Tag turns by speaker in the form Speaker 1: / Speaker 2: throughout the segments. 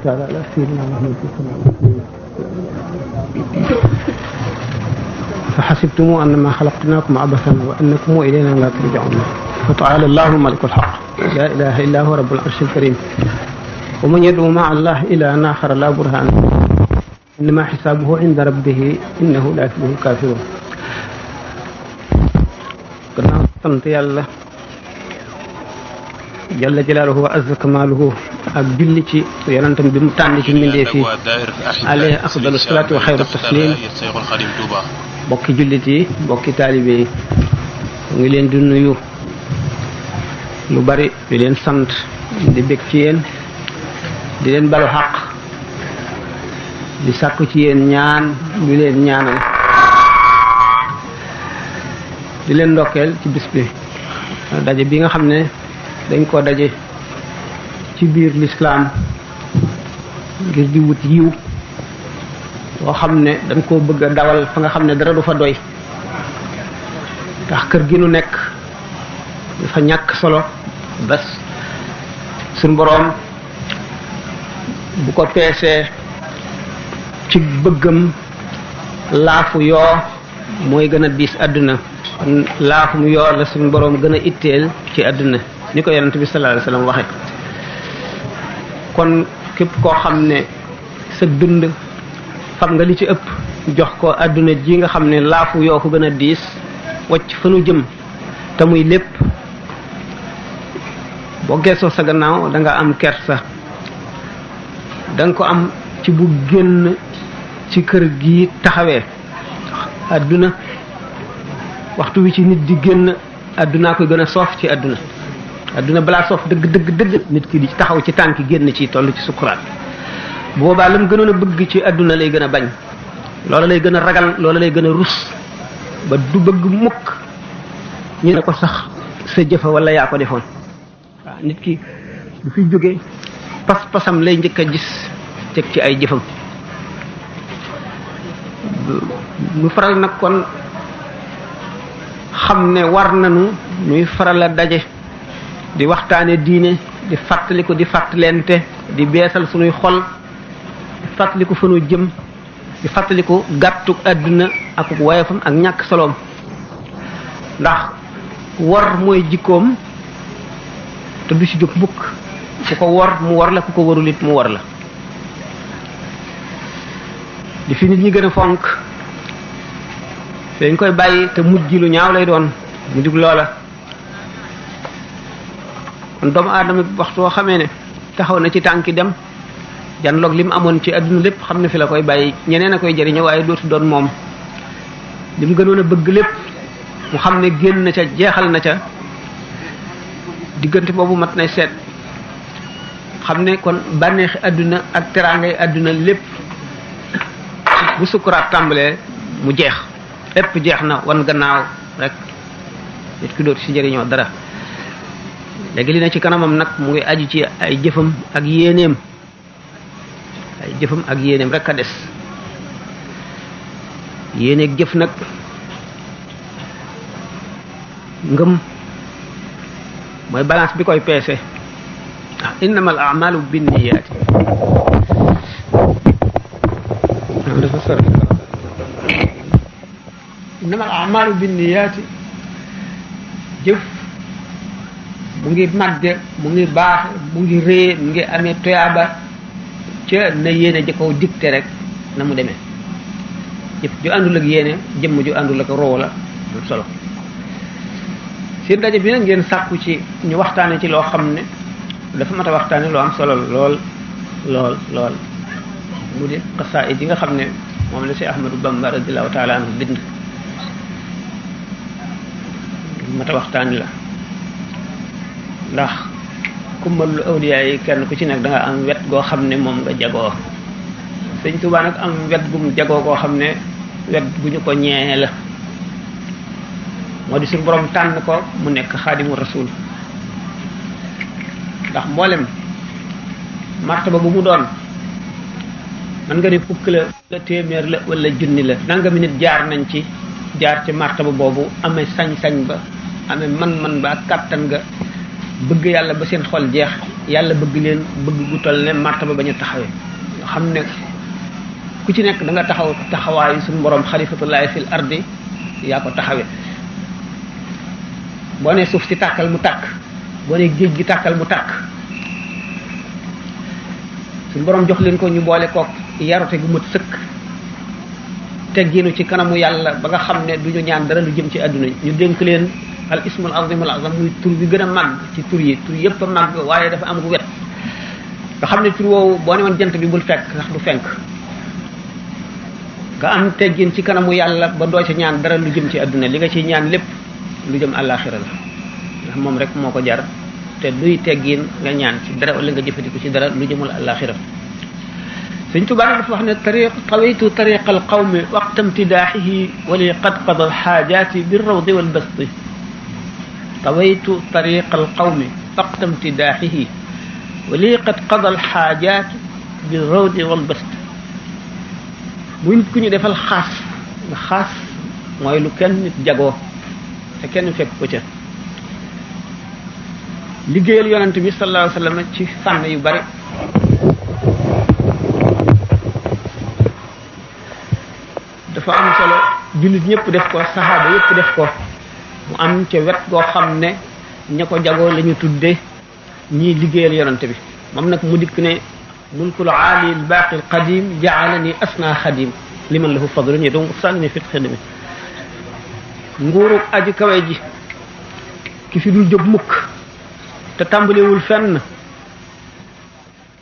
Speaker 1: تعالى على سيدنا محمد صلى الله عليه وسلم فحسبتم أنما خلقناكم عبثا وأنكم إلينا لا ترجعون فتعالى الله الملك الحق لا إله إلا هو رب العرش الكريم ومن يدعو مع الله إلها آخر لا برهان إنما حسابه عند ربه إنه لا يفلح الكافرون. gannaaw sant yàlla jalla jalaaluhu wa azza kamaaluhu ak julli ci yonentam bi mu tànn ci mbindee fi alayhi afdalu salaatu wa xayru taslim. bokki jullit yi bokki taalibe yi ngi leen di nuyu lu bari di leen sant di bég ci yéen di leen balu xaq di sàkku ci yéen ñaan di leen ñaanal di leen ndokkeel ci bis bi daje bi nga xam ne dañ ko daje ci biir lislaam ngir di wut yiw boo xam ne dañ koo bëgg a dawal fa nga xam ne dara du fa doy ndax kër gi nu nekk dafa ñàkk solo bés suñ boroom bu ko peesee ci bëggam laafu yoo mooy gën a diis àdduna laafu mu yoo la suñ boroom gën a itteel ci àdduna ni ko yonent bi sallallahu alayhi wasallam waxe kon képp koo xam ne sa dund xam nga li ci ëpp jox ko àdduna ji nga xam ne laafu yoo ko gën a diis wacc fa nu jëm te muy lépp boo geesoo sa gannaaw da nga am kersa da nga ko am ci bu génn ci kër gi taxawee àdduna waxtu wi ci nit di génn àddunaa koy gën a soof ci àdduna àdduna balaa soof dëgg dëgg dëgg nit ki di taxaw ci tànk génn ci toll ci sukkuraat bu boobaa la mu gënoon a bëgg ci àdduna lay gën a bañ loola lay gën a ragal loola lay gën a rus ba du bëgg mukk ñu ne ko sax sa jëfa wala yaa ko defoon waaw nit ki du fi jóge pas-pasam lay njëkk a gis teg ci ay jëfam mu faral nag kon xam ne war nañu ñuy faral a daje di waxtaane diine di fàttaliku di fàttalente di beesal sunuy xol di fàttaliku fa nu jëm di fàttaliku gàttuk àdduna ak woyofam ak ñàkk soloom ndax wor mooy jikkoom te du ci jóg mukk ku ko wor mu wor la ku ko warul it mu wor la di fi nit ñi gën a fonk dañ koy bàyyi te mujj lu ñaaw lay doon mu dig loola kon doomu aadama bi waxtu woo xamee ne taxaw na ci tànki dem janloog li mu amoon ci adduna lépp xam ne fi la koy bàyyi ñeneen a koy jëriñoo waaye dootu doon moom li mu gënoon a bëgg lépp mu xam ne génn na ca jeexal na ca diggante boobu mat nay seet xam ne kon bànneexi adduna ak teraangay adduna lépp bu sukkuraat tàmbalee mu jeex lépp jeex na wan gannaaw rek nit ki dootu ci jëriñoo dara léegi li na ci kanamam nag mu ngi aju ci ay jëfam ak yéeneem rek a des yéeneeg jëf nag ngëm mooy balance bi koy peese ah innamal a'malu binniyaati dafa sori innamal a'malu binniyaati jëf mu ngi màgge mu ngi baax mu ngi rée mu ngi amee toyaaba ca na yéene ja ko dicté rek na mu demee jëf ju àndul ak yéene jëmm ju àndul ak roo la am solo seen daje bi nag ngeen sàkku ci ñu waxtaane ci loo xam ne dafa mat a waxtaane loo am solo lool mu di xasaayid yi nga xam ne moom la si Ahmadu Bamba radiyallahu taala anhu bind mat a waxtaane la ndax kummalul awliyaa yi kenn ku ci nekk da nga am wet goo xam ne moom nga jagoo Sëñ Tuubaa nag am wet gum jagoo goo xam ne wet gu ñu ko ñeene la moo di suñu borom tànn ko mu nekk xaadimu rasul ndax mboolem martaba bu mu doon man nga ne fukk la wala téeméer la wala junni la nangami nit jaar nañ ci jaar ci martaba boobu amee sañ-sañ ba amee man-man ba ak kàttan ga bëgg yàlla ba seen xol jeex yàlla bëgg leen bëgg gu toll ne martaba bañu taxawee nga xam ne ku ci nekk da nga taxaw taxawaayu suñu borom xalifatullahi fil ardi yaa ko taxawee boo ne suuf si tàkkal mu tàkk boo ne géej gi tàkkal mu tàkk suñu borom jox leen ko ñu boole kook yarute gu mat sëkk teggiinu ci kanamu yàlla ba nga xam ne duñu ñaan dara lu jëm ci àdduna ñu dénk leen al ismul azimul azam muy tur bi gën a màgg ci tur yépp a màgg waaye dafa am gu wet nga xam ne tur woowu boo ne woon jant bi bul fekk ndax du fenk nga am teggin ci kanamu yàlla ba doo ca ñaan dara lu jëm ci àdduna li nga ciy ñaan lépp lu jëm àllaaxira la ndax moom rek moo ko jar te duy teggin nga ñaan ci dara wala nga jëfandiku ci dara lu jëmul àllaaxira Sëñ Tuubaa dafa wax ne tawaytu tariqa alqawmi waqta imtidaaxihi wali qad qada alxaajaati birrawdi walbasti tawaytu tariqa alqawmi waqta imtidaaxihi wali qad qada alxaajaati birrawdi walbasti muy nit ku ñu defal xaas nga xaas mooy lu kenn nit jagoo te kenn fekk ko ca liggéeyal yonent bi sallallahu alayhi wa sallam ci fànn yu bari dafa am solo jullit ñëpp def ko saxaaba yëpp def ko mu am ca wet goo xam ne ña ko jagoo la ñu tudde ñii liggéeyal yonante bi moom nag mu dikk ne mulkul aali albaaqi alqadim jaalani asna xadim liman lahu fadlun yadum sànni fit xidmi nguuru aji kawe ji ki fi dul jóg mukk te tàmbalewul fenn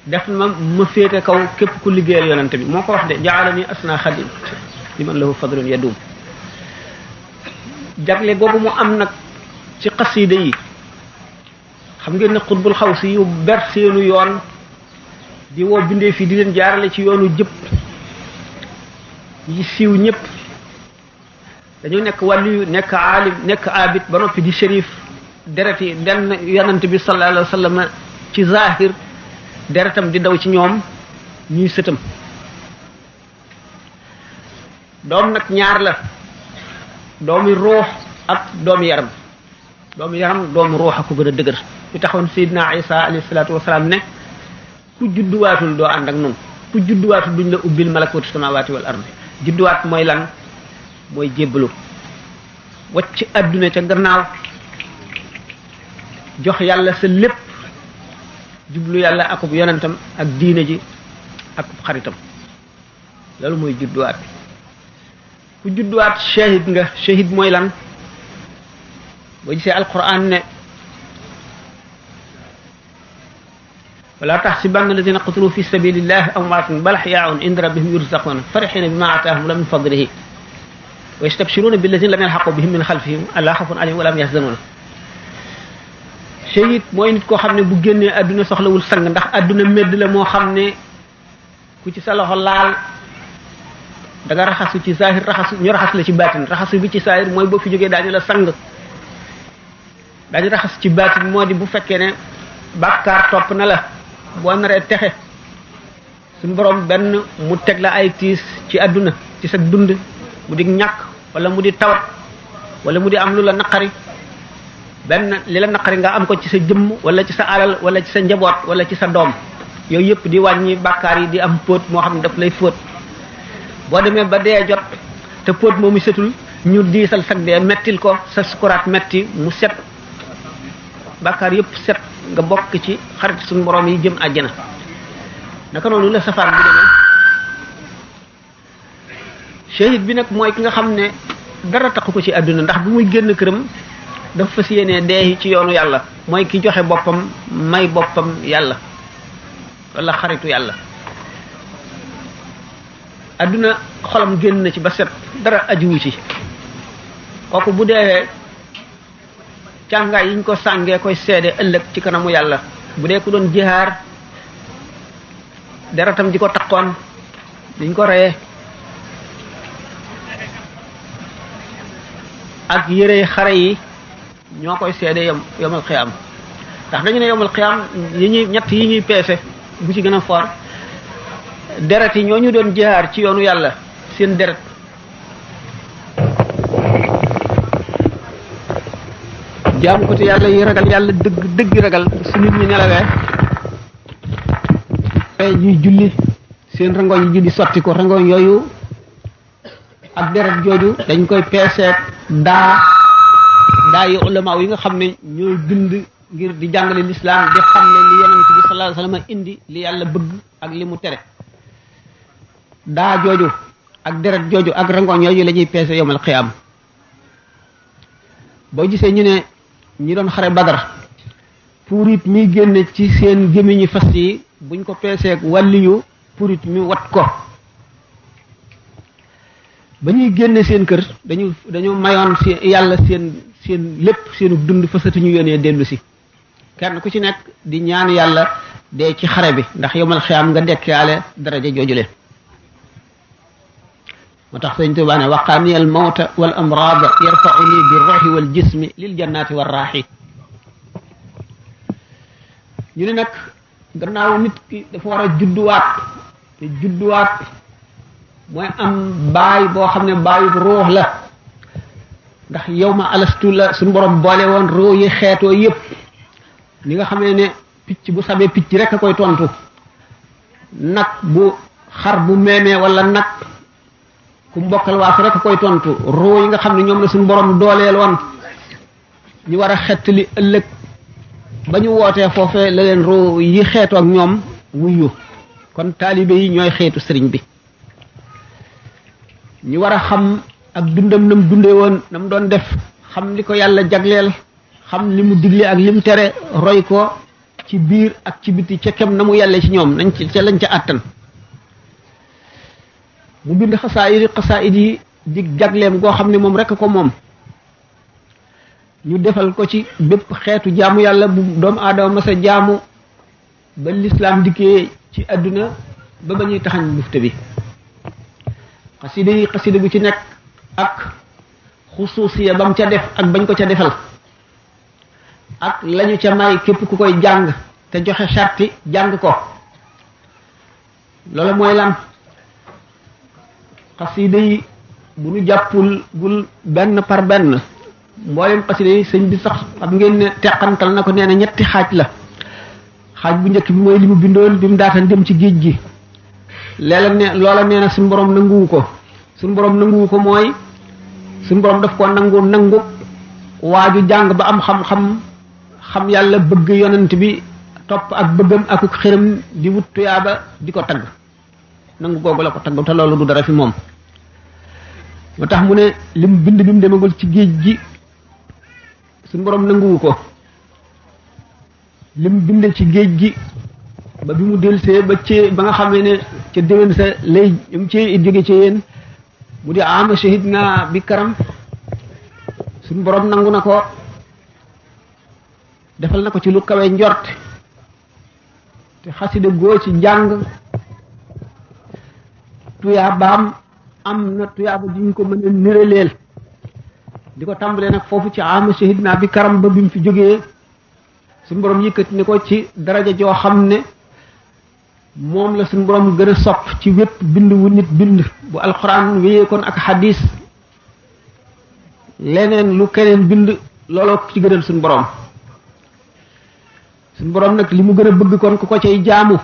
Speaker 1: def ma féete kaw képp ku liggéeyal yonante bi moo ko wax de jaalani asna xadim liman lahu fadlun yadum jagle googu mu am nag ci xasida yi xam ngeen ne xutbul xaw si yu ber seenu yoon di woo bindee fii di leen jaarale ci yoonu jëpp yi siiw ñëpp dañu nekk wàllu nekk aalim nekk abid ba noppi di shérif deret yi benn yonante bi sallallahu alayhi wa sallam ci zahir deretam di daw ci ñoom ñuy sëtam doom nag ñaar la doomi ruux ak doomi yaram doomu ruux a ko gën a dëgër ñu taxoon Seydina Isa alayhi salaatu wasalaam ne ku judduwaatul doo ànd ak noonu ku judduwaatul duñ la ubbil malakuutu samaawaati wal ardi judduwaat mooy lan mooy jébbalu wacc adduna ca gannaaw jox yàlla sa lépp jublu yàlla akub yonentam ak diine ji akub xaritam loolu mooy judduwaat ku judduwaat shahid nga shahid mooy lan boo gisee alquran ne wala taxsibanna alladina qutilu fi sabilillahi amwaatan bal ahyaa'un inda rabbihim yurzaquna farihina bima ataahum min fadlihi wa yastabshiruna billadina lam yalhaqu bihim min xalfihim allaa xawfun alayhim wa la hum yahzanuna shahid mooy nit koo xam ne bu génnee adduna soxlawul sang ndax adduna medd la moo xam ne ku ci sa loxo laal da nga raxasu ci zahir ñu raxas la ci baatin raxasu bi ci zahir mooy boo fi jógee daañu la sang daañu raxas ci baatin moo di bu fekkee ne bàkkaar topp na la boo naree texe suñu borom benn mu teg la ay tiis ci àdduna ci sa dund mu di ñàkk wala mu di tawat wala mu di am lu la naqari benn li la naqari nga am ko ci sa jëmm wala ci sa alal wala ci sa njaboot wala ci sa doom yooyu yëpp di wàññi bàkkaar yi di am póot moo xam ne daf lay fóot boo demee ba dee jot te póot moomu setul ñu diisal sag dee mettil ko sa sukuraat metti mu set bàkkaar yëpp set nga bokk ci xarit suñu borom yi jëm àjjana naka noonu la safaan bi demee shahid bi nag mooy ki nga xam ne dara taxu ko ci àdduna ndax bu muy génn këram dafa fas yéenee dee ci yoonu yàlla mooy ki joxe boppam may boppam yàlla wala xaritu yàlla àdduna xolam génn na ci ba set dara ajuwu ci kooku bu dee càngaay yi ñu ko sàngee koy seede ëllëg ci kanamu yàlla bu dee ku doon jihaar deretam ji ko takkoon diñ ko reyee ak yére xare yi ñoo koy seede yomal xiyaam ndax dañu ne yomal xiyaam ñett yi ñuy peese bu ci gën a fort deret yi ñoo ñu doon jihaar ci yoonu yàlla seen deret jaamu ko te yàlla yi ragal yàlla dëgg ragal su nit ñi nelawee ñuy julli seen rangoñ yi di sotti ko rangoñ yooyu ak deret jooju dañ koy peeseet daa yi ulama yi nga xam ne ñooy bind ngir di jàngale lislaam di xam ne li yonent bi sallallahu alayhi wasallam indi li yàlla bëgg ak li mu tere daa jooju ak deret jooju ak rangoñ yooyu la ñuy peese yowmal xiyaam boo gisee ñu ne ñi doon xare Badar purit mi génne ci seen gémmiñi fas yi buñ ko peeseeg wàlliyu purit mi wat ko ba ñuy génne seen kër dañu mayoon si yàlla seen lépp seenu dund fasatuñu yónnee dellu si kenn ku ci nekk di ñaan yàlla dee ci xare bi ndax yowmal xiyaam nga dekkaale daraja joojule moo tax sëñ Tuubaa ne waqaani al mawta wal amraada yarfauni bi ruuxi wal jismi lil jannaati war raaxi ñu ne nag gannaaw nit ki dafa war a judduwaat te judduwaat mooy am baay boo xam ne baayu ruux la ndax yow ma alastu la suñu borom boole woon ruux yi xeetoo yépp ni nga xamee ne picc bu sabee picc rek a koy tontu nag bu xar bu meemee wala nag ku mbokkal waaf rek a koy tontu ruux yi nga xam ne ñoom la suñu borom dooleel woon ñu war a xettali ëllëg ba ñu wootee foofee la leen ruux yi xeetoo ak ñoom wuyu kon taalibe yi ñooy xeetu sëriñ bi ñu war a xam ak dundam nam dundee woon nam doon def xam li ko yàlla jagleel xam li mu digle ak li mu tere roy ko ci biir ak ci biti ca kem na mu yàlla ci ñoom nañ ci ca lañ ca àttan mu bind xasaayid yi di jagleem goo xam ne moom rek ko moom ñu defal ko ci bépp xeetu jaamu yàlla bu doomu aadama masa jaamu ba lislaam dikkee ci àdduna ba ba ñuy taxañ bufte bi xasida gu ci nekk ak xusuusiya bam ca def ak bañ ko ca defal ak lañu ca may képp ku koy jàng te joxe sarti jàng ko loolu mooy lan xasida yi bu ñu jàppul gul benn par benn mboolem xasida yi sëñ bi sax xam ngeen ne teqantal na ko nee na ñetti xaaj la xaaj bu njëkk bi mooy li mu bindoon bi mu daataan dem ci géej gi loola nee na suñu borom nanguwu ko suñu borom nanguwu ko mooy suñu borom daf ko nangu waaju jàng ba am xam yàlla bëgg yonent bi topp ak bëggam ak xiram di wut tuyaaba di ko tagg nangu googu la ko tagg te loolu du dara fi moom moo tax mu ne lim bind bi mu demagul ci géej gi suñu borom nanguwu ko lim bind ci géej gi ba bi mu delsee ba nga xam ne ca déwén sa lay mu ci jóge ci yéen mu di ama shahid na bi karam suñu borom nangu na ko defal na ko ci lu kawe njort te xasida goo ci njàng tuyaabaam am na tuyaaba ji ñu ko mën a niraleel di ko tàmbalee nag foofu ci ama shahid na bi karam ba bi mu fi jógee suñu borom yëkkati ne ko ci daraja joo xam ne moom la suñu borom gën a sopp ci wépp bind wu nit bind bu alxuraan wéyee kon ak xadis leneen lu keneen bind looloo ko ci gënal suñu borom nag li mu gën a bëgg kon ku ko cay jaamu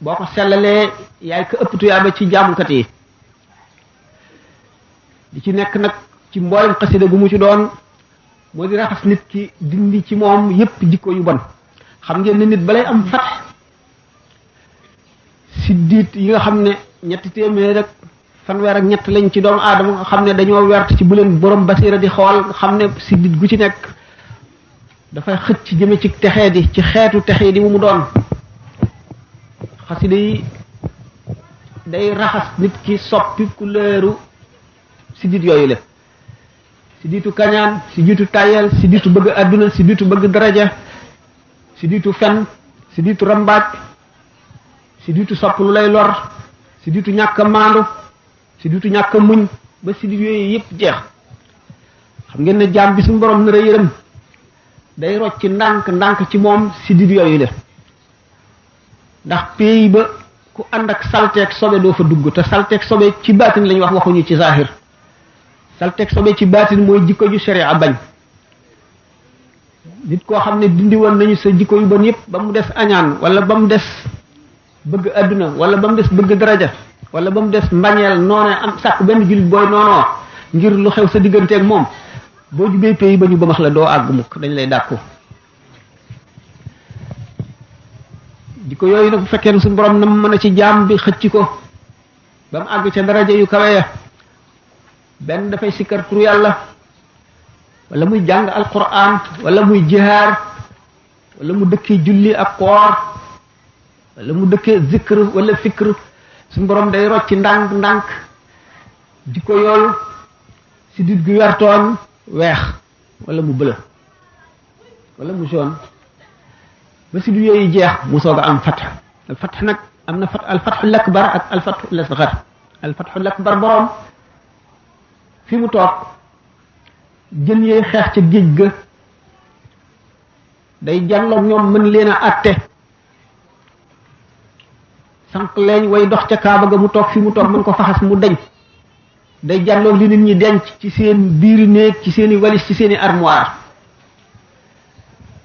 Speaker 1: boo ko sellalee yaay ko ëpp tuyaaba ci jaamukat yi di ci nekk nag ci mboolem xasida gu mu ci doon moo di raxas nit ki dindi ci moom yépp jikko yu bon xam ngeen ne nit balay am fat siddiit yi nga xam ne ñetti téeméer rek fanweer ak ñett lañ ci doomu aadama nga xam ne dañoo wert ci bu leen borom basiira di xool nga xam ne siddiit gu ci nekk dafay xëcc jëme ci texee di ci xeetu texee di mu doon xasida yi day raxas nit ki soppi couleuru siddiit yooyu la siddiitu kañaan siddiitu tayel siddiitu bëgg àdduna siddiitu bëgg daraja siddiitu fen siddiitu rambaaj siddiitu sopp lu lay lor siddiitu ñàkk a maandu siddiitu ñàkk a muñ ba siddiit yooyu yëpp jeex xam ngeen ne jaam bi suñu borom nar a yërëm day rocc ndànk ci moom siddiit yooyu la ndax pays ba ku ànd ak salteeg sobe doo fa dugg te salteeg sobe ci baatin lañu wax waxuñu ci zahir salteeg sobe ci baatin mooy jikko ju sharia bañ nit koo xam ne dindi woon nañu sa jikko yu bon yëpp ba mu des añaan wala ba mu des bëgg adduna wala ba mu des bëgg daraja wala ba mu des mbañeel noone am sàkk benn jullit booy noonoo ngir lu xew sa digganteeg moom boo jubee pays ba ñu bëmax la doo àgg mukk dañ lay dàkku di ko yooyu nag bu fekkee ne suñu borom na mën a ci jaam bi xëcc ko ba mu àgg ca daraja yu kawe ya benn dafay sikkar tur yàlla wala muy jàng alquran wala muy jihaar wala mu dëkkee julli ak koor wala mu dëkkee zikr wala fikr suñu borom day rocc ndànk ndànk di ko yooyu si dit gu wertoon weex wala mu bëla wala mu jaune ba si du yooyu jeex mu soog a am fatx al fatx nag am na al fatxul akbar ak al fatxul asgar al fatxul akbar borom fi mu toog jën yee xeex ca géej ga day jàlloog ñoom mën leen a atte sànq leen way dox ca kaaba ga mu toog fi mu toog mën ko faxas mu deñ day jàlloog li nit ñi denc ci seen biiri néeg ci seeni walis ci seeni armoire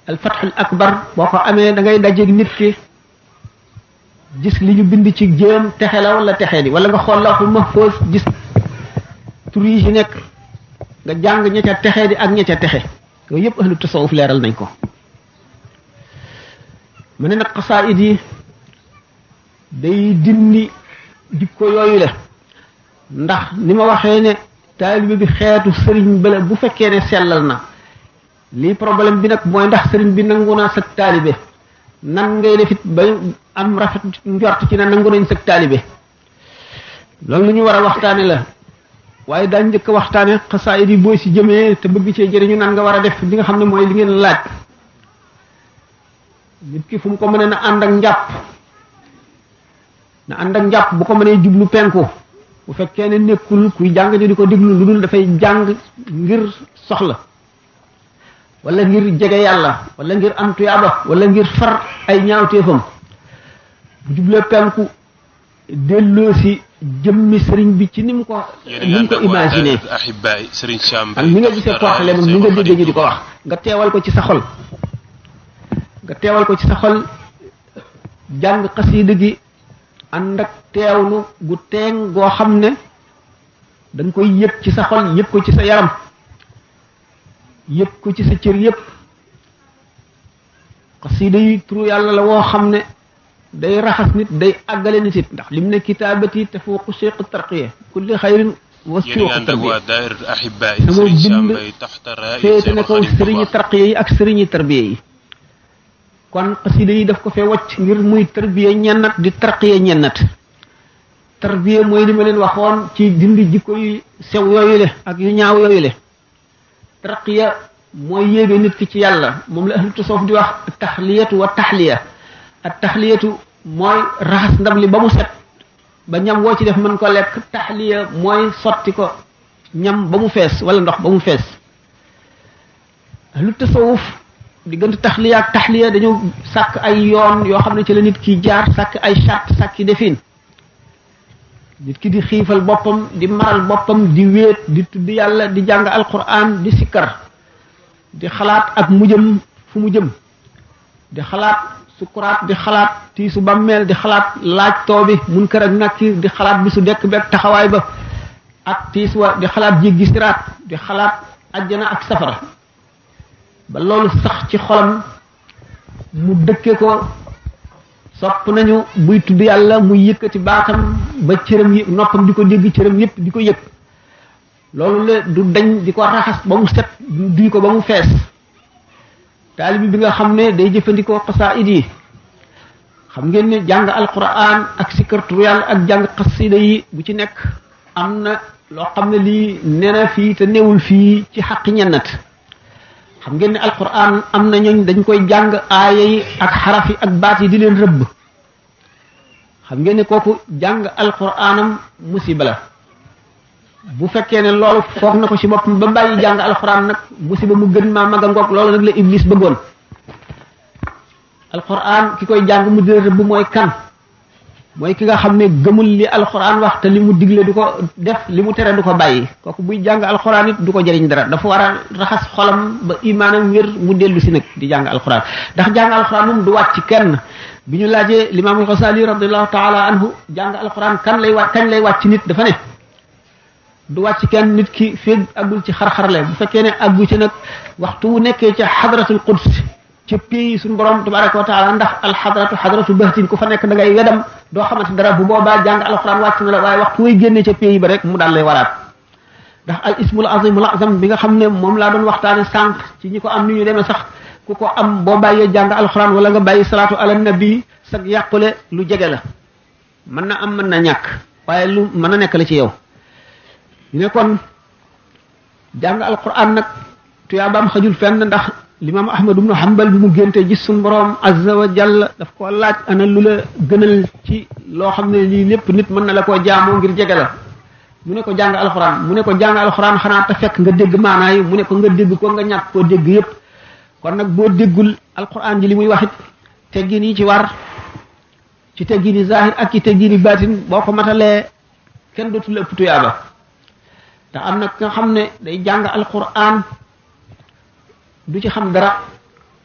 Speaker 1: al fatxul akbar boo ko amee da ngay dajeeg nit ki gis li ñu bind ci jéem texe la wala texe di wala nga xool lawhul mahfuz gis tur yi ci nekk nga jàng ña ca texe di ak ña ca texe yooyu yëpp ahlu tasawuf leeral nañ ko mu ne nag xasaayid yi day dindi jikko yooyu la ndax ni ma waxee ne taalibe bi xeetu sëriñ bala bu fekkee ne sellal na lii problème bi nag mooy ndax sëriñ bi nangu na sag taalibe nan ngay defit ba am rafet njort ci ne nangu nañ sag taalibe loolu lu ñu war a waxtaane la waaye daañ njëkk waxtaane xasaayid yi booy si jëmee te bëgg cee jëriñu nan nga war a def li nga xam ne mooy li ngeen laaj nit ki fu mu ko mënee na ànd ak njàpp na ànd ak njàpp bu ko mënee jublu penku bu fekkee ne nekkul kuy jàng ñu di ko déglu lu dul dafay jàng ngir soxla wala ngir jege yàlla wala ngir am tuyaaba wala ngir far ay ñaawteefam bu jublee penku delloo si jëmmi sëriñ bi ci ni mu ko imaginé ak ni nga gisee portale moom ni nga déggee ñu di ko wax nga teewal ko ci sa xol nga teewal ko ci sa xol jàng xasiida gi ànd ak teewlu gu teeng goo xam ne da nga koy yëg ci sa xol yëg ko ci sa yaram yëg ko ci sa cër yëpp xasiida yi turu yàlla la woo xam ne day raxas nit day àggale nit it ndax lim ne kitaabati tafuuqu cheikh tarqiya kulli xayrin wasuuqu tarbiya sama bind féete na kaw sëriñi tarqiya yi ak sëriñi tarbiya yi kon xasida yi daf ko fee wacc ngir muy tarbiya ñennat di tarqiya ñennat tarbiya mooy li ma leen waxoon ci dindi jikko yu sew yooyu le ak yu ñaaw yooyu le tarqiya mooy yéege nit ki ci yàlla moom la ahlu tasawuf di wax taxliyatu wa taxliya ak taxliyatu mooy raxas ndab li ba mu set ba ñam woo ci def mën ko lekk taxliya mooy sotti ko ñam ba mu fees wala ndox ba mu fees ahlu tasawuf diggante taxliya ak taxliya dañu sàkk ay yoon yoo xam ne ci la nit ki jaar sàkk ay charte sàkki defin nit ki di xiifal boppam di maral boppam di wéet di tudd yàlla di jàng alquran di sikkar di xalaat ak mujjëm fu mu jëm di xalaat sukuraat di xalaat tiisu bàmmeel di xalaat laaj too bi munkar ak nakir di xalaat bisu dekk beeg taxawaay ba ak tiis wa di xalaat jéggi siraat di xalaat ajjana ak safara ba loolu sax ci xolam mu dëkke ko sopp nañu buy tudd yàlla muy yëkkati baatam ba cëram yi noppam di ko dégg cëram yépp di ko yëg loolu la du dañ di ko raxas ba mu set duy ko ba mu fees taalibi bi nga xam ne day jëfandikoo xasaayid yi xam ngeen ne jàng alquran ak sikartu yàlla ak jàng xasida yi bu ci nekk am na loo xam ne lii nee na fii te newul fii ci xaq ñennat xam ngeen ne alquran am na ñooñ dañ koy jàng aaya yi ak xaraf yi ak baat yi di leen rëbb xam ngeen ne kooku jàng alquranam musiba la bu fekkee ne loolu foog na ko ci boppam ba bàyyi jàng alquran nag musiba mu gën maa mag a ngoog loolu nag la iblis bëggoon alquran ki koy jàng mu di leen rëbb mooy kan mooy ki nga xam ne gëmul li alquran wax te li mu digle du ko def li mu tere du ko bàyyi kooku buy jàng alquran it du ko jëriñ dara dafa war a raxas xolam ba imaanam wér mu dellu si nag di jàng alquran ndax jàng alquran moom du wàcc kenn bi ñu laajee limaamul Xasaali radiallahu taala anhu jàng alquran kañ lay wàcc nit dafa ne du wàcc kenn nit ki féeg àggul ci xar-xarle bu fekkee ne àggu ci nag waxtu wu nekkee ca xadratul quds ca pays suñu borom tabaraka wa taala ndax alxadratu xadratu bahtin ku fa nekk da ngay wedam doo xamante dara bu boobaa jàng alquran wàcc na la waaye waxtu way génnee ca pays ba rek mu daal lay waraat ndax al ismul azimul azam bi nga xam ne moom laa doon waxtaane sànq ci ñi ko am ni ñu demee sax ku ko am boo bàyyee jàng alquran wala nga bàyyi salaatu ala nabi sag yàqule lu jege la mën na am mën na ñàkk waaye lu mën na nekk la ci yow ñu ne kon jàng alquran nag tuyaabaam xajul fenn ndax limaam ahmad ibnu hanbal bi mu génte gis suñu borom azza wa jalla daf ko laaj ana lu la gënal ci loo xam ne lii lépp nit mën na la koo jaamoo ngir jege la mu ne ko jàng alquran mu ne ko jàng alquran xanaa te fekk nga dégg maanaa yi mu ne ko nga dégg ko nga ñàkk koo dégg yépp kon nag boo déggul alquran ji li muy waxit teggin yi ci war ci teggin yi zahir ak ci teggin yi baatin boo ko matalee kenn dootul ëpp tuyaaba te am na nga xam ne day jàng alquran du ci xam dara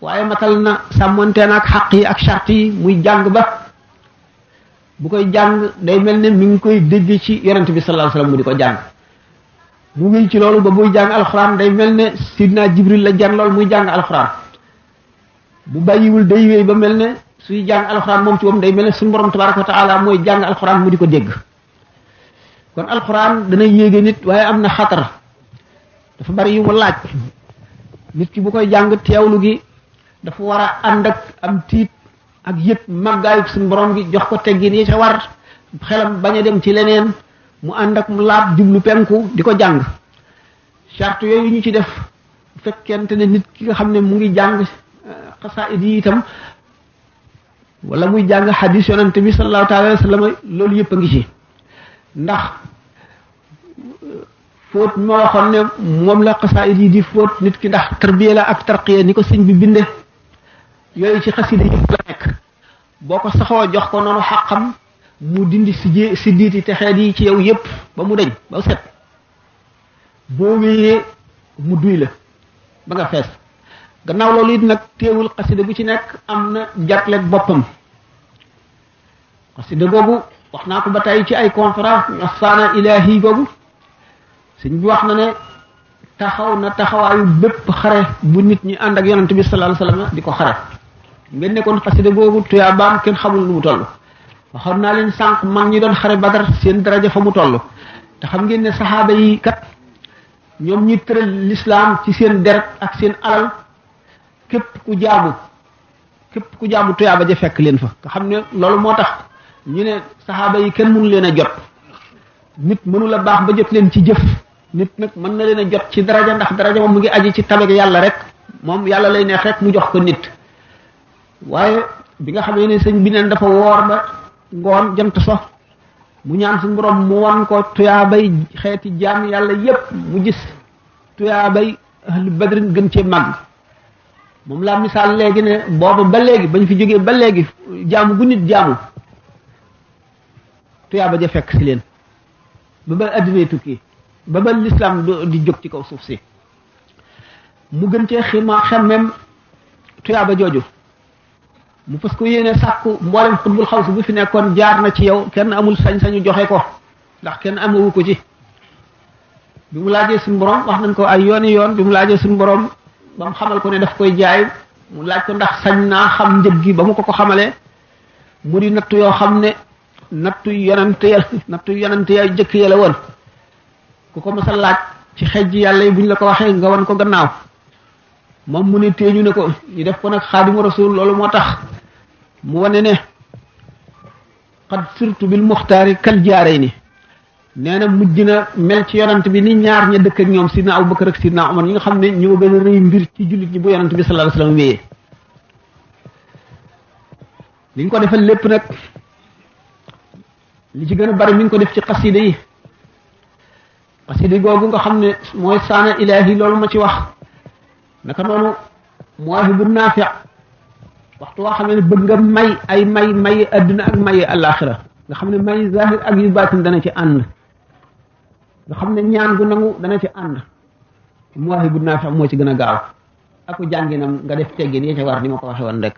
Speaker 1: waaye matal na sàmmonte na ak xaq yi ak charte yi muy jàng ba bu koy jàng day mel ne mi ngi koy dégg ci yonent bi sallallahu alayhi wasallam mu di ko jàng mu ngi ci loolu ba buy jàng alquran day mel ne sidna jibril la jan lool muy jàng alquran bu bàyyiwul day wéy ba mel ne suy jàng alquran moom ci moom day mel ne suñu borom tabaraka wa taala mooy jàng alquran mu di ko dégg kon alquran dana yéege nit waaye am na xatar dafa bari yu mu laaj nit ki bu koy jàng teewlu gi dafa war a ànd ak am tiit ak yëpp màggaayu suñu borom gi jox ko teggin yi ca war xelam bañ a dem ci leneen mu ànd ak mu laab jublu penku di ko jàng charte yooyu ñu ci def bu fekkente ne nit ki nga xam ne mu ngi jàng xasaayid yi itam wala muy jàng xadis yonante bi sallallahu taala alayhi wa sallam loolu yëpp a ngi ci ndax fóot ma waxoon ne moom la xasaayid yi di fóot nit ki ndax tarbiya la ak tarqiya ni ko sëñ bi binde yooyu ci xasida yëpp la nekk boo ko saxoo jox ko noonu xaqam mu dindi si diiti te xeet yi ci yow yëpp ba mu deñ ba set boo wéyee mu duy la ba nga fees gannaaw loolu it nag teewul xasida bu ci nekk am na jàtleeg boppam xasida googu wax naa ko ba tey ci ay conférence saana ilahi googu sëñ bi wax na ne taxaw na taxawaayu bépp xare bu nit ñi ànd ak yonante bi sallallahu alayhi wasallam di ko xare ngeen nekkoon xasida googu tuyaabaam kenn xamul nu mu toll waxoon naa leen sànq mag ñi doon xare badar seen daraja fa mu toll te xam ngeen ne saxaaba yi kat ñoom ñi tëral l'islam ci seen deret ak seen alal képp ku jaamu tuyaaba ja fekk leen fa nga xam ne loolu moo tax ñu ne saxaaba yi kenn mënu leen a jot nit mënu la baax ba jot leen ci jëf nit nag mën na leen a jot ci daraja ndax daraja moom mu ngi aji ci tabeg yàlla rek moom yàlla lay neex rek mu jox ko nit waaye bi nga xamee ne sëñ bi neen dafa woor ba ngoon jant so mu ñaan suñu borom mu wan ko tuyaabay xeeti jaam yàlla yépp mu gis tuyaabay ahlu badrin gën cee màgg moom laa misaal léegi ne booba ba léegi bañ fi jógee ba léegi jaamu gu nit jaamu tuyaaba ja fekk si leen ba addinay tukki ba l'islam di jóg ci kaw suuf si mu gën cee xemmem tuyaaba jooju mu fas ko yéene sàkku mboolem xutbul xaws bu fi nekkoon jaar na ci yow kenn amul sañ-sañu joxe ko ndax kenn amewu ko ci bi mu laajee suñu borom wax nañ ko ay yooni yoon bi mu laajee suñu borom ba mu xamal ko ne daf koy jaay mu laaj ko ndax sañ naa xam njëg gi ba mu ko xamalee mu di nattu yoo xam ne nattu yonante ya jëkk ya la woon ku ko masa laaj ci xejj yàlla yi buñ la ko waxee nga wan ko gannaaw moom mu ne téeñu ne ko ñu def ko nag xaadimu rasul loolu moo tax mu wane ne qad sirtu bil muxtaari kal jaarey ni nee na mujj na mel ci yonant bi ni ñaar ña dëkk ak ñoom sidna Abubakar ak sidna Umar ñi nga xam ne ñoo gën a rëy mbir ci jullit ñi bu yonant bi sallallahu alayhi wasallam wéyee li ñu ko defal lépp nag li ci gën a bari mi ngi ko def ci xasida yi xasida googu nga xam ne mooy saana ilahi loolu ma ci wax naka noonu Mawaahibu Naafi waxtu waa xam ne bëgg nga may adduna ak may àllaaxira nga xam ne may zahir ak yu baatin dana ci ànd nga xam ne ñaan gu nangu dana ci ànd Mawaahibu Naafi moo ci gën a gaaw aku jànginam nga def teggin yi ca war ni ma ko waxe woon rek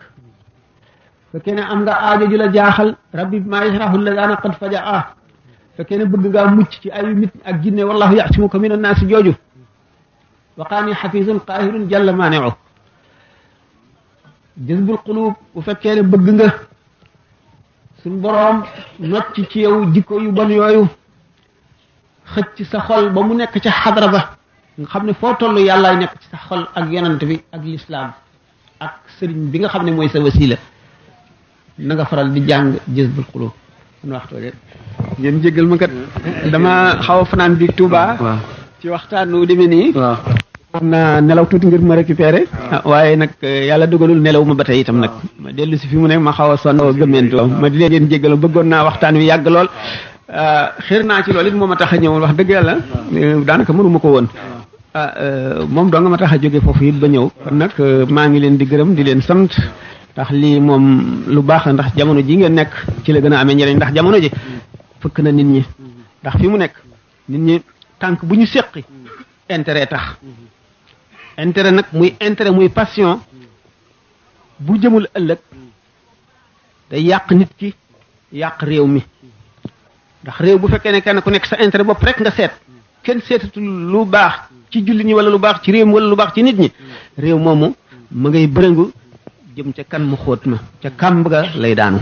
Speaker 1: fekkee ne am nga aajo ju la jaaxal rabbi maa yashrahu ladana qad fajaa fekkee ne bëgg ngaa mucc ci ay nit ak jinne wallahu ya'simuka min annaasi jooju waqaani xafisun qaahirun jalla maani'u jazbul qulub bu fekkee ne bëgg nga suñ boroom nocc ci yow jikko yu bon yooyu xëcc sa xol ba mu nekk ca xadra ba nga xam ne foo toll yàllaay nekk ci sa xol ak yonent bi ak lislaam ak sëriñ bi nga xam ne mooy sa wasila na nga faral di jàng jazbul qulub man waxtoo de ngeen jéggal ma kat dama xaw a fanaan di Touba ci waxtaan wu demee nii xam naa nelaw tuuti ngir ma récupéré waaye nag yàlla dogalul nelaw ma ba tey itam nag ma dellu si fi mu ne ma xaw a sonn gëmmentu ma di leen jéggal bëggoon naa waxtaan wi yàgg lool xër naa ci loolu it moo ma tax a ñëwoon wax dëgg yàlla daanaka mënuma ko woon moom doo nga ma tax a jóge foofu it ba ñëw kon nag maa ngi leen di gërëm di leen sant ndax lii moom lu baax la ndax jamono ji ngeen nekk ci la gën a amee njëriñ ndax jamono ji fëkk na nit ñi ndax fi mu nekk nit ñi tànk bu ñu séqi intérêt tax intérêt nag muy intérêt muy passion bu jëmul ëllëg day yàq nit ki yàq réew mi ndax réew bu fekkee ne kenn ku nekk sa intérêt bopp rek nga seet kenn seetatul lu baax ci jullit ñi wala lu baax ci réew mi wala lu baax ci nit ñi réew moomu ma ngay bërëngu jëm ca kan mu xóot ma ca kàmb ga lay daanu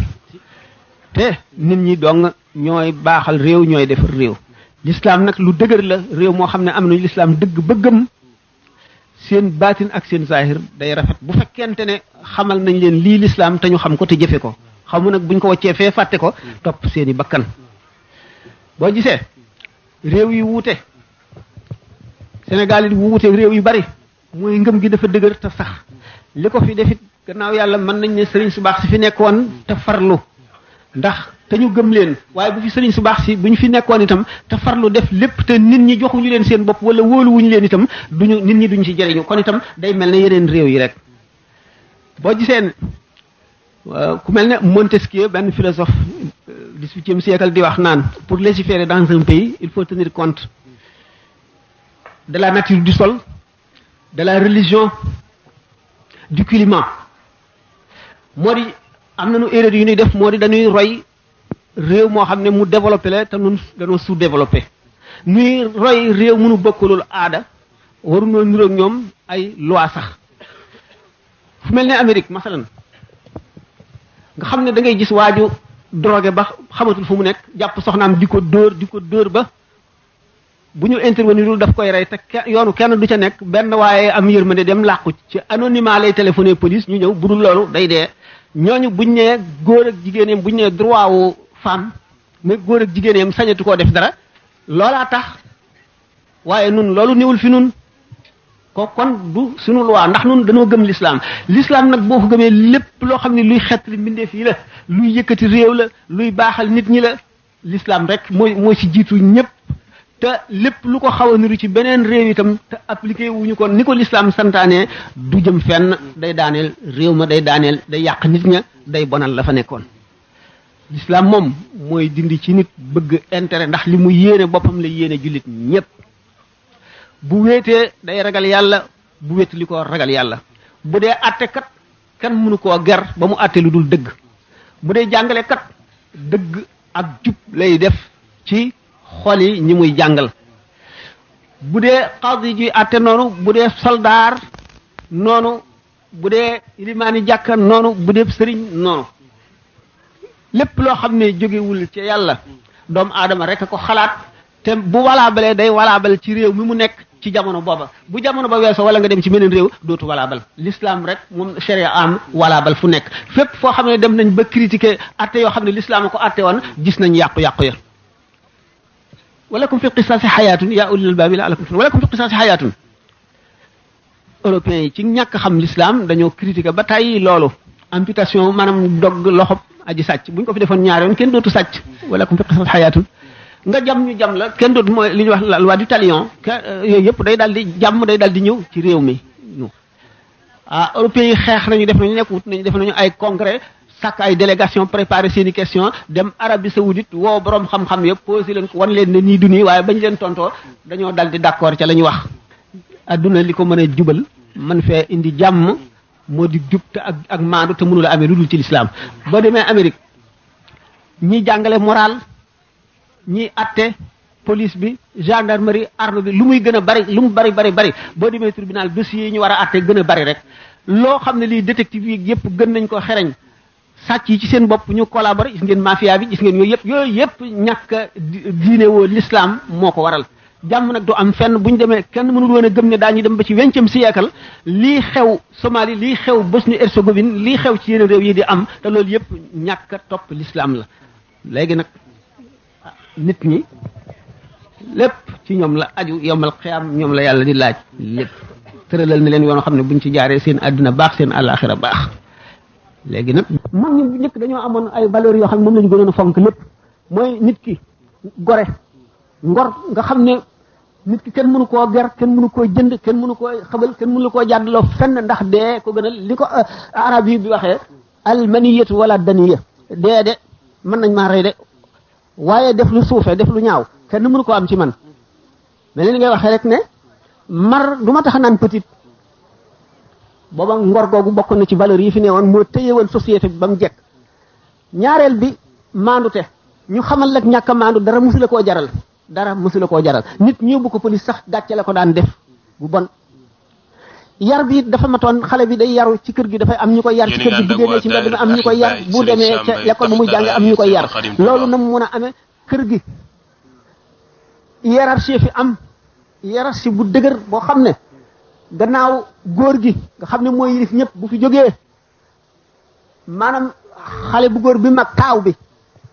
Speaker 1: te nit ñi dong ñooy baaxal réew ñooy defar réew l'islam nag lu dëgër la réew moo xam ne am nañu l'islam dëgg bëggam seen baatin ak seen zahir day rafet bu fekkente ne xamal nañ leen lii l'islam te ñu xam ko te jëfe ko xamu nag buñ ko waccee fee fàtte ko topp seeni bakkan boo gisee réew yi wuute Sénégal yi wuute réew yu bari mooy ngëm gi dafa dëgër te sax li ko fi defit gannaaw yàlla mën nañ ne sëriñ su baax si fi nekkoon te farlu ndax te ñu gëm leen waaye bu fi sëriñ su baax si bu ñu fi nekkoon itam te farlu def lépp te nit ñi joxuñu leen seen bopp wala wóoluwuñu leen itam duñu nit ñi duñ ci jëriñu kon itam day mel ne yeneen réew yi rek boo gisee ku mel ne Montesquieu benn philosophe 18e siècle di wax naan pour légiférer dans un pays il faut tenir compte de la nature du sol de la religion du climat moo di am nañu erreur yu ñuy def moo di dañuy roy réew moo xam ne mu développé la te nun dañoo sous-développé ñuy roy réew mënu bokkulul aada waruñoo niroog ñoom ay loi sax fu mel ne Amérique masalan nga xam ne da ngay gis waaju drogué ba xamatul fu mu nekk jàpp soxnaam di ko dóor ba bu ñu intervenirul daf koy rey te yoonu kenn du ca nekk benn waaye am yërmande dem làqu ci anonymat lay téléphoné police ñu ñëw budul loolu day dee ñooñu buñ nee góor ak jigéen buñ nee droit wu femme mais góor ak jigéen sañatu koo def dara loolaa tax waaye nun loolu néewul fi nun ko kon du sunu loi ndax nun dañoo gëm l'islam nag boo ko gëmee lépp loo xam ne luy xeetli mbindeef yi la luy yëkkati réew la luy baaxal nit ñi la l'islam rek mooy ci jiitu ñëpp te lépp lu ko xaw a niru ci beneen réew itam te appliqué wuñu ko ni ko l'islam santaane du jëm fenn day daaneel réew ma day yàq nit ña day bonal la fa nekkoon l'islam moom mooy dindi ci nit bëgg intérêt ndax li mu yéene boppam la yéene jullit ñëpp bu wéetee day ragal yàlla bu wéet li ko ragal yàlla bu dee àtte kat kenn mënu koo ger ba mu àtte lu dul dëgg bu dee jàngale kat dëgg ak jub lay def ci xol yi ñi muy jàngal bu dee xaadi ji àtte noonu bu dee soldaar noonu bu dee ilimaani jàkka noonu bu dee sëriñ noonu lépp loo xam ne jógewul ci yàlla doomu aadama rek a ko xalaat te bu walaabalee day walaabal ci réew mi mu nekk ci jamono booba bu jamono ba weesoo wala nga dem ci meneen réew dootu walaabal l'islam rek moom sharia am walaabal fu nekk fépp foo xam ne dem nañ ba critiquer atte yoo xam ne l'islam a ko atte woon gis nañ yàqu-yàqu ya walakum fi qisaasi xayaatun yaa ulil albaabi la'allakum turhamuun walakum fi qisaasi xayaatun européens yi ci ñàkk xam l'islam dañoo critiquer ba tàyyi loolu amputation maanaam dogg loxob aji sàcc buñ ko fi defoon ñaari yoon kenn dootu sàcc walakum fi qisaasi xayaatun nga jam ñu jam la kenn dootu mooy li ñuy wax la loi du talion yooyu yëpp day daal di jàmm day daal di ñëw ci réew mi européens yi xeex nañu def nañu nekk wut nañu def nañu ay congrès sàkk ay délégation préparé seeni question dem Arabie Saoudite woo borom xam-xam yëpp posé leen ko wan leen ne nii du nii waaye bañ leen tontoo dañoo dal di d'accord ca la ñu wax adduna li ko mën a jubal mën fee indi jàmm moo di jub te ak maandu te mënu la amee lu dul ci lislaam boo demee Amérique ñi jàngale moral ñi atte police bi gendarmerie arme bi lu muy gën a bari lu mu bari boo demee tribunal dossiers yi ñu war a atte gën a bari rek loo xam ne lii détective yi yëpp gën nañ ko xereñ sàcc yi ci seen bopp ñu collaborer gis ngeen mafia bi gis ngeen yooyu yëpp ñàkk a diine woo l'islam moo ko waral jàmm nag du am fenn bu ñu demee kenn mënul woon a gëm ne daañu dem ba ci 20e siècle lii xew Somalie lii xew Bosnie-Herzégovine lii xew ci yeneen réew yi di am te loolu yëpp ñàkk a topp l'islam la léegi nag nit ñi lépp ci ñoom la aju yowmal xiyaam ñoom la yàlla di laaj lépp tëralal na leen yoon xam ne buñ ci jaaree seen àddina baax seen àllaaxira baax léegi nag mag ñi njëkk dañoo amoon ay valeurs yoo xam ne moom la ñu gënoon a fonk lépp mooy nit ki gore ngor nga xam ne nit ki kenn mënu koo ger kenn mënu koo jënd kenn mënu koo xabal kenn mënu koo jàddaloo fenn ndax dee ko gënal li ko arab yi bi waxee almaniyatu wala daniya dee de mën nañ maa rey de waaye def lu suufee def lu ñaaw kenn mënu koo am ci man mais li ngay waxee rek ne mar du ma tax naan petit booba ngor googu bokk na ci valeurs yi fi ne woon moo téyewoon société bi ba mu jekk ñaareel bi maandute ñu xamal lak ñàkk a maandu dara mësula koo jaral nit ñu yóbbu ko police sax gàcce la ko daan def bu bon yar bi dafa matoon xale bi day yaru ci kër gi dafay am ñu koy yar ci kër gi bu génnee ci mbedd mi am ñu koy yar bu demee ca l'école ba muy jànge am ñu koy yar loolu na mu mën a amee kër gi hiérarchie fi am hiérarchie bu dëgër boo xam ne gannaaw góor gi nga xam ne mooy yilif ñëpp bu fi jógee maanaam xale bu góor bi mag taaw bi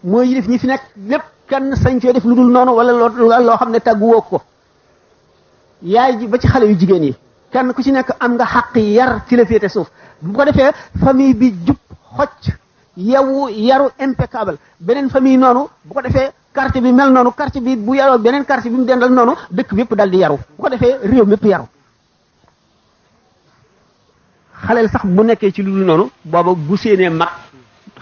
Speaker 1: mooy yilif ñi fi nekk lépp kenn sañ fee def lu dul noonu wala loo xam ne tàgguwoo ko yaay ji ba ci xale yu jigéen yi kenn ku ci nekk am nga xaq yar ci la féete suuf bu ko defee famille bi jub xocc yewu yaru impeccable beneen famille noonu bu ko defee quartier bi mel noonu quartier bi bu yaroo beneen quartier bi mu dendal noonu dëkk bi yëpp dal di yaru bu ko defee réew mi yëpp yaru xaleel sax bu nekkee ci lu dul noonu booba bu séenee mag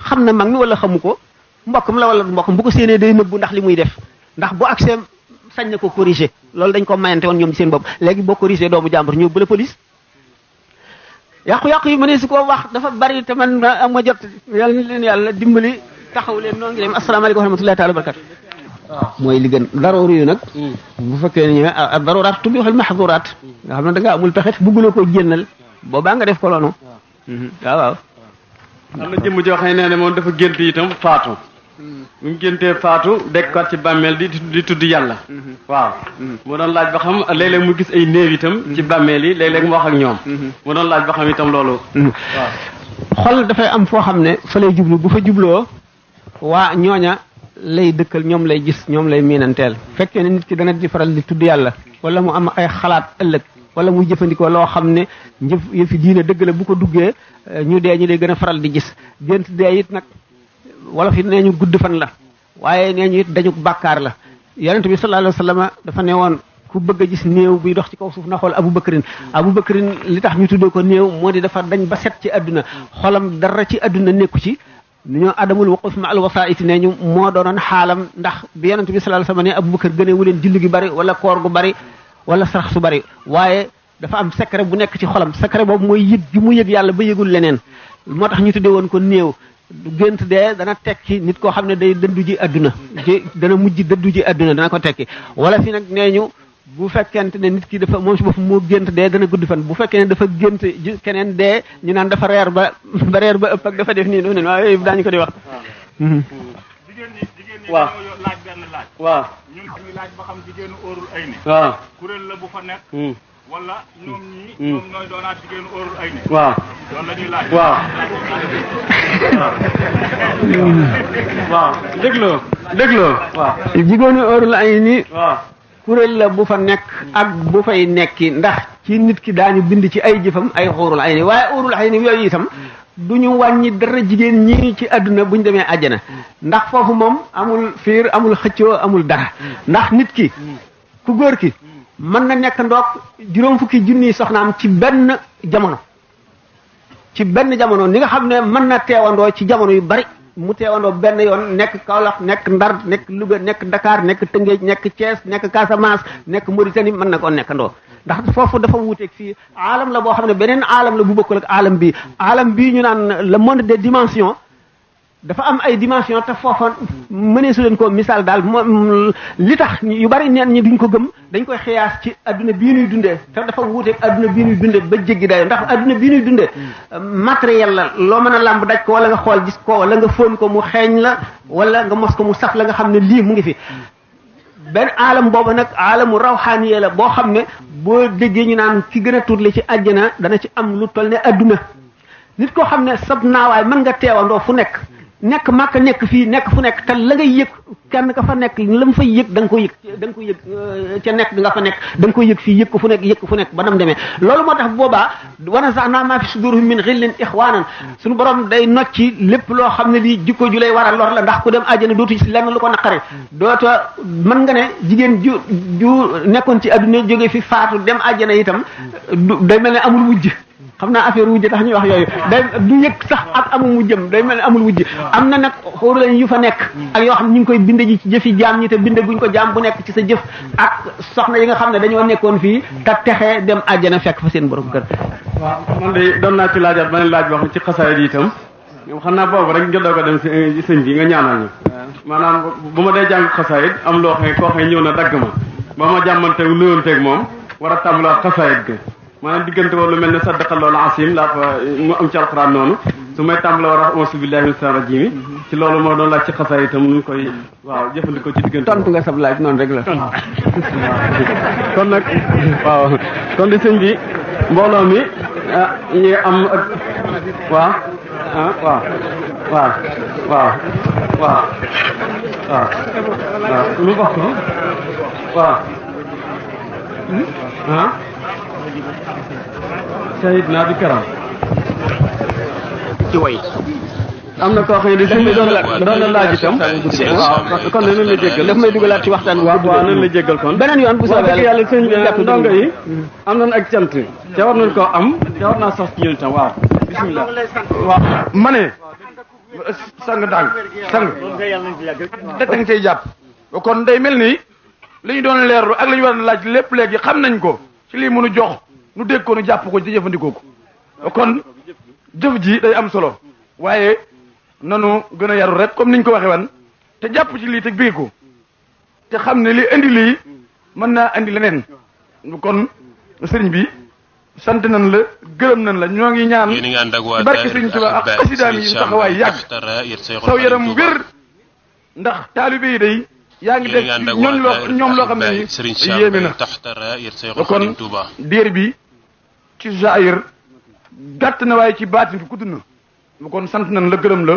Speaker 1: xam na mag mi wala xamu ko mbokkam la wala mbokkam bu ko séenee day nëbbu ndax li muy def ndax bu accès sañ na ko corriger loolu dañ ko mayante woon ñoom ci seen bopp léegi boo corriger doomu jàmbur ñëw bu la police yàqu-yàqu yi ma ne si koo wax dafa bari te man ma jot yàlla ni leen yàlla dimbali taxaw leen noo ngi dem asalaamaaleykum wa rahmatullahi taala wa barakatu mooy li gën daroor yu nag bu fekkee ne ñëwee daruraat tubi waxal mahduraat nga xam ne da nga amul pexe bugguloo ko génnal boobaa nga def ko loonu waaw
Speaker 2: am na jëmm joo xam ne nee na moom dafa gént itam faatu bu mu géntee faatu dekkaat ci bàmmeel di tudd yàlla waaw mu doon laaj ba xam léeg-léeg mu gis ay néew itam ci bàmmeel yi léeg-léeg mu wax ak ñoom mu doon laaj ba xam itam loolu waaw
Speaker 1: xol dafay am foo xam ne fa lay jublu bu fa jubloo waa ñooña lay dëkkal ñoom lay gis ñoom lay miinanteel fekkee ne nit ki dana di faral di tudd yàlla wala mu am ay xalaat ëllëg wala muy jëfandikoo loo xam ne yëfi diine dëgg la bu ko duggee ñu dee ñu lay gën a faral di gis gént dee it nag wala fi nee ñu gudd fan la waaye nee ñu it dañu bàkkaar la yonent bi sallallahu alayhi wa sallam dafa ne woon ku bëgg a gis néew buy dox ci kaw suuf na xool Abu Bakrin li tax ñu tuddee ko néew moo di dafa dañ ba set ci àdduna xolam dara ci àdduna nekku ci nu ñoo adamul waquf ma al wasaiti nee ñu moo doonoon xaalam ndax bi yonent bi sallallahu alayhi wa sallam ne Abu Bakar gënee wu leen julli gi bari wala koor gu bari wala sarax su bari waaye dafa am secret bu nekk ci xolam secret boobu mooy yëg gi mu yëg yàlla ba yëgul leneen moo tax ñu tuddee woon ko néew gént dee dana tekki nit koo xam ne day dëddu ji adduna dana mujj dëddu ji adduna dana ko tekki wala fi nag nee ñu bu fekkente ne nit ki dafa moom si bopp moo gént dee dana gudd fan bu fekkee ne dafa gént keneen dee ñu naan dafa reer ba ëpp ak dafa def nii noonu waaw yooyu daañu ko di wax
Speaker 3: jigéen ñi
Speaker 2: waaw
Speaker 3: dañoo laaj benn laaj
Speaker 2: waaw
Speaker 3: ñun dañuy laaj ba xam jigéenu óorul ay ni
Speaker 2: waaw
Speaker 3: kuréel la bu fa nekk wala ñoom ñii ñoom ñooy doonaat jigéenu óorul ay ni
Speaker 2: waaw
Speaker 3: loolu la ñuy laaj
Speaker 2: waaw waaw dégloo waaw
Speaker 1: jigéenu óorul ay ni
Speaker 2: waaw
Speaker 1: kuréel la bu fa nekk ak bu fay nekki ndax ci nit ki daañu bind ci ay jëfam ay óorul ay ni waaye óorul ay ni yooyu itam du ñu wàññi dara jigéen ñi ci àdduna bu ñu demee àjjana ndax foofu moom amul fiir amul xëccoo amul dara ndax nit ki ku góor ki mën na nekk ndoog juróom fukki junniy soxnaam ci benn jamono ni nga xam ne mën na teewandoo ci jamono yu bari mu teewandoo benn yoon nekk Kaolack nekk Ndar nekk Louga nekk Dakar nekk Tëngéej nekk Thiès nekk Casamance nekk Mauritanie mën na koo nekkandoo ndax foofu dafa wuuteeg fii aalam la boo xam ne beneen aalam la bu bokkul ak aalam bii ñu naan le monde des dimensions dafa am ay dimension te foofa mënee su leen ko misaal daal moom li tax yu bari neen ñi duñ ko gëm dañ koy xiyaas ci adduna bii ñuy dundee te dafa wuuteeg adduna bii ñuy dundee ba jéggi dayo ndax adduna bii ñuy dundee matériel la loo mën a làmb daj ko wala nga xool gis ko wala nga fóon ko mu xeeñ la wala nga mos ko mu saf la nga xam ne lii mu ngi fi benn aalam boobu nag aalamu rawxaaniye la boo xam ne boo déggee ñu naan ki gën a tuutle ci àjjana dana ci am lu toll ne adduna nit koo xam ne sab naawaay mën nga teewandoo fu nekk màkk nekk fii nekk fu nekk te la ngay yëg kenn ka fa nekk la mu fay yëg da nga ko yëg ca nekk nga fa nekk da nga koy yëg fii yëg ko fu nekk ba nam demee loolu moo tax boobaa wana sax naa maa fi sudurhum min ghillin ixwanan suñu borom day nocci lépp loo xam ne lii jikko ju lay war a lor la ndax ku dem àjjana dootu ci lenn lu ko naqare doota mën nga ne jigéen ju nekkoon ci adduna jóge fi faatu dem àjjana itam day mel ne amul wujj xam naa affaire wujj tax ñuy wax yooyu day du yëg sax ak amul wujjam day mel ne amul wujj am na nag xóoru lañ yu fa nekk ak yoo xam ne ñu ngi koy binde ji ci jëfi jaam ñi te binde guñ ko jaam bu nekk ci sa jëf ak soxna yi nga xam ne dañoo nekkoon fii te texee dem àjjana fekk fa seen borom kër.
Speaker 2: waaw man de doon naa ci laajaat beneen laaj boo xam ci xasaayid yi itam ñoom xam naa boobu rek nga doog a dem si sëñ bi nga ñaanal ñu maanaam bu ma dee jàng xasaayid am loo xam koo xam ñëw na dagg ma ba ma jàmmanteeg nuyoonteeg moom war a tàmbalaat xasaayid ga maanaam diggante boobu lu mel ne saddaqa loolu asim laa fa mu am ci alxuraan noonu su may tàmbale war a auzu billahi min shaytaani rajiim ci loolu moo doon laaj ci xasaay itam nu koy waaw jëfandikoo ci diggante
Speaker 1: tontu nga sab laaj noonu rek la
Speaker 2: kon nag waaw kon di sëñ bi mbooloo mi ñi am ak waaw waaw waaw waaw waaw waaw waaw lu wax ko waaw sayid naa bi karam
Speaker 1: ci way
Speaker 2: am na koo xam ne di sëñ bi doon la laaj itam waaw kon nañ la jéggal
Speaker 1: daf may dugalaat ci waxtaan
Speaker 2: waaw nañ la jéggal kon
Speaker 1: beneen yoon bu soobee
Speaker 2: yàlla sëñ bi ndongo yi am nañ ak cant te war nañ koo am te war naa sax ci ñun itam waaw bismillah
Speaker 4: waaw ma ne sang dang sang da nga cay jàpp kon day mel ni li ñu doon leerlu ak li ñu war a laaj lépp léegi xam nañ ko ci lii mënu jox nu dégg ko nu jàpp ko ci jëfandikoo ko kon jëf ji day am solo waaye nanu gën a yaru rek comme niñ ko waxee wan te jàpp ci lii te bégg ko te xam ne li indi lii mën naa indi leneen kon sëriñ bi sant nañ la gërëm nañ la ñoo ngi ñaan ci barke sëriñ Tuubaa ak xasidaam yi taxawaay yàgg saw yaram wér ndax taalibe yi day yaa ngi def ñoom loo xam ne ni yéeme na kon diir bi ci jaayir gàtt na waaye ci baatin bi gudd na kon sant nañ la gërëm la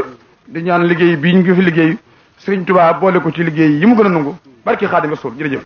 Speaker 4: di ñaan liggéey bii ñu ngi fi liggéey Sëriñ Tuubaa boole ko ci liggéey yi mu gën a nangu barki Xaadimu Rasuul jërëjëf